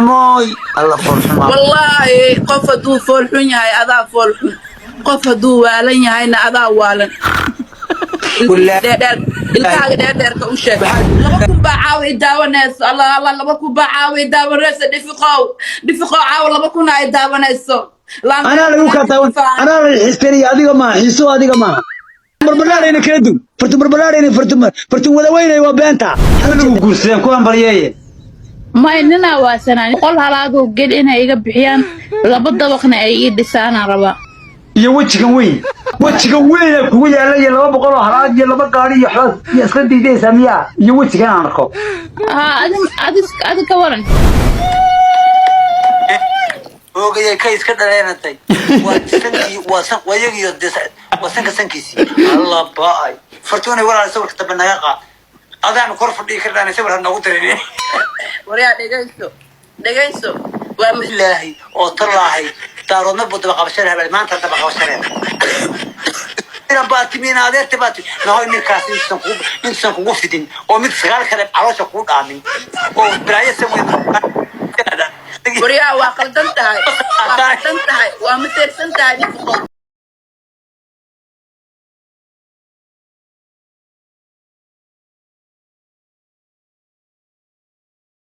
Mooy alla foolxumaa. Wallaahi, qof hadduu fool xun yahay, adaa fool xun. Qof hadduu waalan yahayna, adaa waalan. Wallaahi. Dheerdheer, ilkahaaga dheerdheerka u sheeg. 2000 baa caawa i daawanayso. Allah, Allah, 2000 baa caawa i daawanayso. Dhifiqow, dhifiqow, caawa 2000 ay daawanayso. Anaa lagu kaataa, anaa la xiisanaya. Adiga maaha xiiso, adiga maaha. Barbalaadhayna kala duw, fartun barbalaadhayna, fartun fartun wada weynay, waa beenta. Lagu guursadeen ku hambalyeeye. May, ninaa waasanaa 100 halaadoo gel inay iga bixiyaan, laba dabaqna ay ii dhisaanaan rabaa. Iyo wejigan weyn, wejigan weyna kugu yaala, iyo 200 oo halaad iyo laba gaari iyo waxbaad iyo iska diidaysaa miyaa? Iyo wejigan aan arko. Haa, adi adi adi ka waran? Oogayay ka iska dhaleynatay. Waa sankii, waa san, waa iyagiyo dee, waa sanka sankiisii. Allah ba'ay. Fartuunay, walaal, sawirka dambe naga qaad. Adaan kor fadhiyi ka dhaanay, sawir ha noogu darin. Waryaa, dhegayso, dhegayso, waa Ilaahay oo tallaahay, daaroodna buu daba qabashada habeen maanta daba qabashada. Inan baa timi, ina adeerta baa timi. Nahoy, ninkaas intuusan kugu fidin oo mid sagaal kale caloosha kugu dhaamin oo balaayo san weyn. Waryaa, waa qaldan tahay, waa qaldan tahay, waa maseersan tahay, dhifiqow.